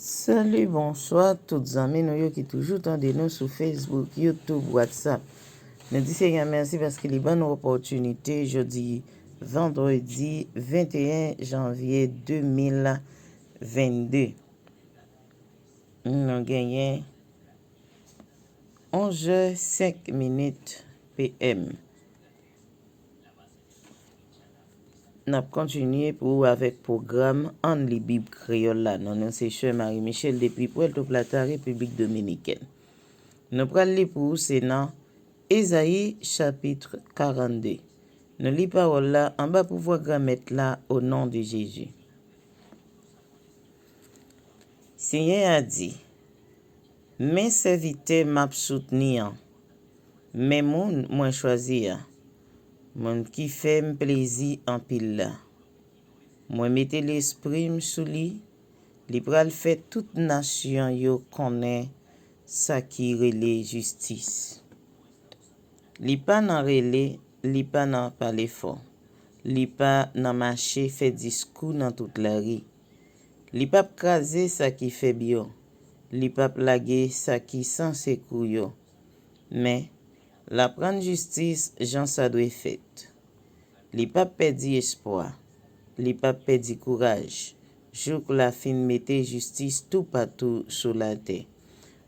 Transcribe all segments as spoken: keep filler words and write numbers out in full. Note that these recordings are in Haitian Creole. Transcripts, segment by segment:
Salut, bonsoir tout zanmi nou yo ki toujou tande nou sou Facebook, YouTube, WhatsApp. Nou di Senyè mèsi paske li ban nou opòtinite jodi vandredi venteyen janvye de mil vennde. Nou genyen onz è senk minit P M. N ap kontinye pou ou avèk pwogram Ann Li Bib Kreyòl la. Non nou se Sè Marie Michel depi Puerto Plata, Repiblik Dominikèn. Nou pral li pou ou se nan Ezayi chapit karannde. Nou li pawòl la anba pouvwa Granmèt la, o non de Jezi. Senyè a di, men sèvitè m ap soutni an, men moun mwen chwazi a, moun ki fè m plezi anpil la. Mwen mete Lespri m sou li, li pral fè tout nasyon yo konnen sa ki rele jistis. Li pa nan rele, li pa nan pale fò, li pa nan mache fè diskou nan tout lari. Li p ap kraze sa ki fèb yo, li p ap lage sa ki san sekou yo, men l ap rann jistis jan sa dwe fèt. Li p ap pèdi espwa, li p ap pèdi kouraj, jouk l a fin mete jistis toupatou sou latè.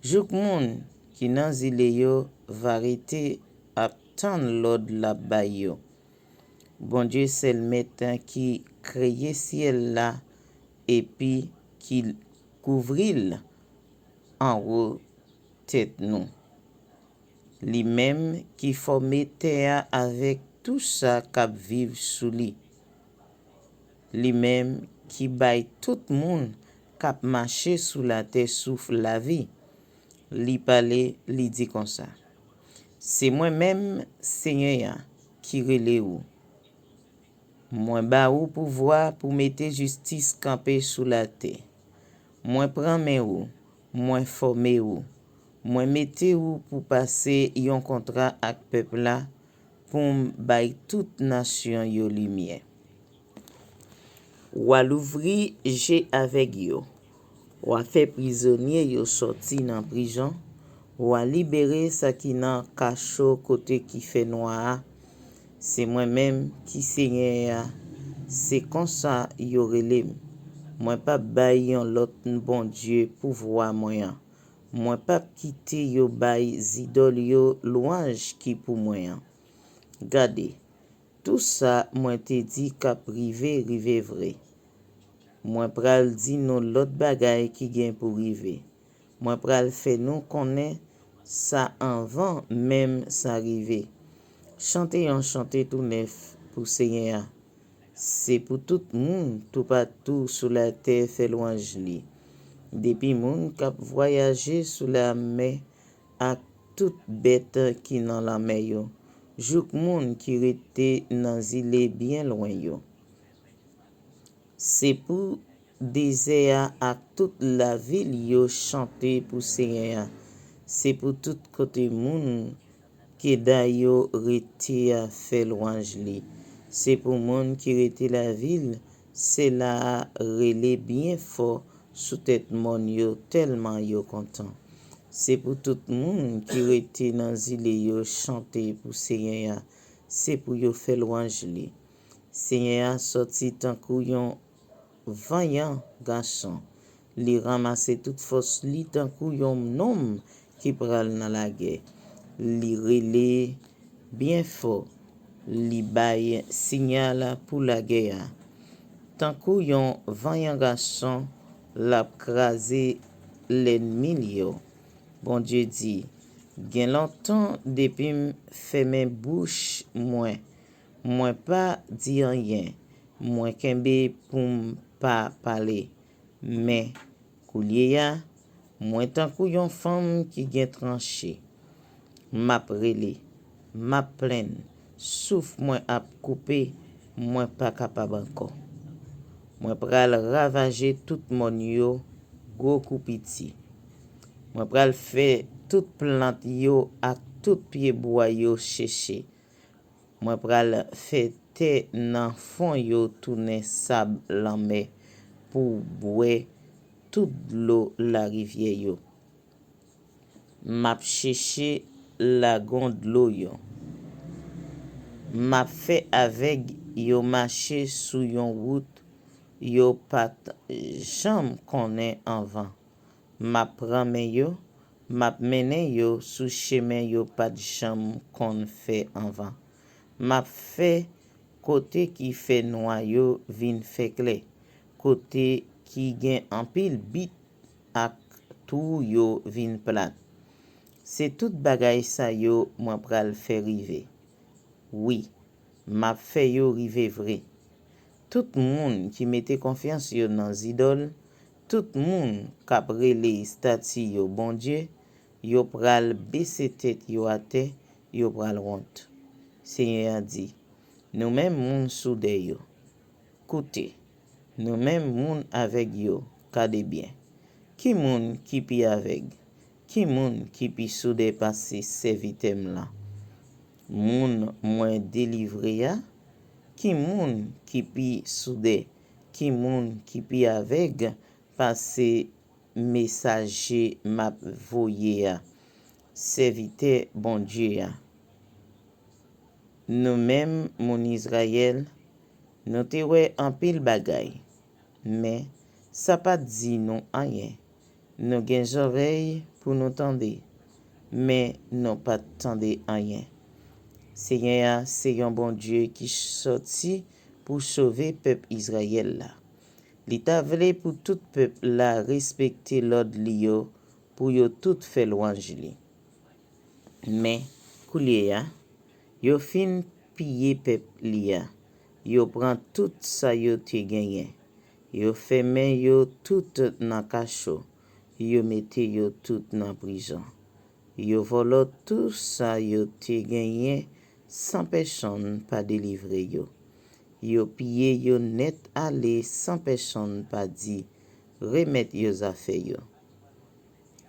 Jouk moun ki nan zile yo va rete ap tann lòd l ap bay yo. Bondye sèl Mèt ki kreye syèl la epi ki kouvri l anwo tèt nou. Li menm ki fòme tè a avèk tou sa k ap viv sou li. Li menm ki bay tout moun k ap mache sou latè souf lavi. Li pale, li di konsa, se mwen menm, Senyè a, ki rele ou. Mwen ba ou pouvwa pou mete jistis kanpe sou latè. Mwen pran men ou, mwen fòme ou. Mwen mete ou pou pase yon kontra ak pèp la, pou m bay tout nasyon yo limyè. W a louvri je avèg yo. W a fè prizonye yo sòti nan prizon. W a libere sa ki nan kacho kote ki fè nwa a. Se mwen menm ki Senyè a. Se konsa yo rele m. Mwen p ap bay yon lòt bondye pouvwa mwen an. Mwen p ap kite yo bay zidòl yo lwanj ki pou mwen an. Gade, tou sa mwen te di k ap rive, rive vre. Mwen pral di nou lòt bagay ki gen pou rive. Mwen pral fè nou konnen sa anvan menm sa rive. Chante yon chante tou nèf pou Senyè a. Se pou tout moun toupatou sou latè fè lwanj li. Depi moun k ap vwayaje sou lamè ak tout bèt ki nan lanmè yo, jouk moun ki rete nan zile byen lwen yo. Se pou dezè a ak tout lavil yo chante pou Senyè a. Se pou tout kote moun Keda yo rete a fè lwanj li. Se pou moun ki rete lavil, sila a rele byen fò sou tèt mòn yo tèlman yo kontan. Se pou tout moun ki rete nan zile yo chante pou Senyè a. Se pou yo fè lwanj li. Senyè a sòti tankou yon vanyan gason. Li ranmase tout fòs li tankou yon nonm ki pral nan lagè. Li rele byen fò. Li bay siyal pou lagè a. Tankou yon vanyan gason, l ap kraze lènmi l yo. Bondye di, gen lontan depi m fèmen bouch mwen, mwen pa di anyen, mwen kenbe pou m pa pale. Men, koulye a, mwen tankou yon fanm ki gen tranche. M ap rele, m ap plenn, souf mwen ap koupe, mwen pa kapab ankò. Mwen pral ravaje tout mòn yo, gwo kou piti. Mwen pral fè tout plant yo ak tout pyebwa yo cheche. Mwen pral fè tè nan fon yo tounen sab lanmè pou bwè tout dlo larivyè yo. M ap cheche lagon dlo yo. M ap fè avèg yo mache sou yon wout yo pa t janm konnen anvan. M ap pran men yo, m ap mennen yo sou chemen yo pa t janm konn fè anvan. M ap fè kote ki fè nwa yo vin fè klè, kote ki gen anpil bit ak twou yo vin plat. Se tout bagay sa yo mwen pral fè rive. Wi, m ap fè yo rive vre. Tout moun ki mete konfyans yo nan zidòl, tout moun k ap rele estati yo bondye, yo pral bese tèt yo atè, yo pral wont. Senyè a di, nou menm moun soudè yo, koute, nou menm moun avèg yo, gade byen. Ki moun ki pi avèg? Ki moun ki pi soudè pase sèvitè m lan? Moun mwen delivre a? Ki moun ki pi soudè? Ki moun ki pi avèg pase mesaje m ap voye a, sèvitè Bondye a? Nou menm moun Izrayèl, nou te wè anpil bagay, men sa pa t di nou anyen. Nou gen zòrèy pou nou tande, men nou pa t tande anyen. Senyè a se yon Bondye ki sòti pou sove pèp Izrayèl la. Li ta vle pou tout pèp la respekte lòd li yo, pou yo tout fè lwanj li. Men, koulye a, yo fin piye pèp li a. Yo pran tout sa yo te genyen. Yo fèmen yo tout nan kacho. Yo mete yo tout nan prizon. Yo vòlò tou sa yo te genyen san pèsonn pa delivre yo. Yo piye yo nèt ale san pèsonn pa di, remèt yo zafè yo.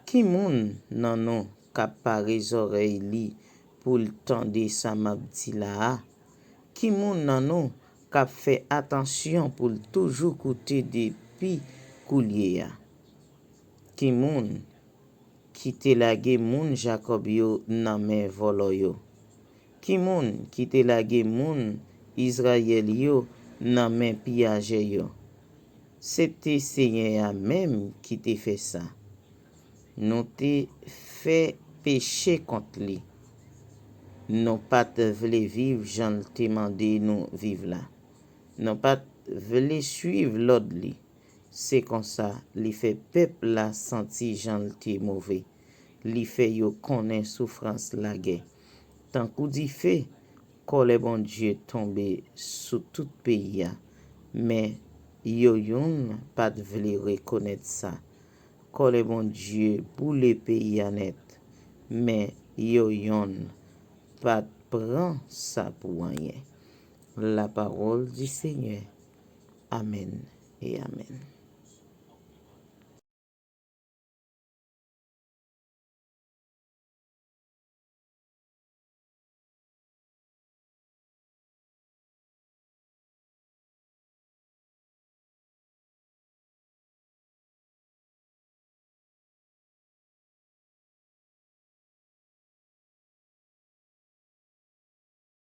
Ki moun nan nou k ap pare zòrèy li pou l tande sa m ap di la a? Ki moun nan nou k ap fè atansyon pou l toujou koute depi koulye a? Ki moun ki te lage moun Jakòb yo nan men vòlò yo? Ki moun ki te lage moun Izrayèl yo nan men piyajè yo? Se te Senyè a menm ki te fè sa. Nou te fè peche kont li. Nou pa t vle viv jan l te mande nou viv la. Nou pa t vle suiv lòd li. Se konsa, li fè pèp la santi jan l te move. Li fè yo konnen soufrans lagè. Tankou dife, kòlè Bondye tonbe sou tout peyi a. Men, yo youn pa t vle rekonèt sa. Kòlè Bondye boule peyi a nèt. Men, yo yonn pa t pran sa pou anyen. La parole du Seigneur. Amèn e amèn.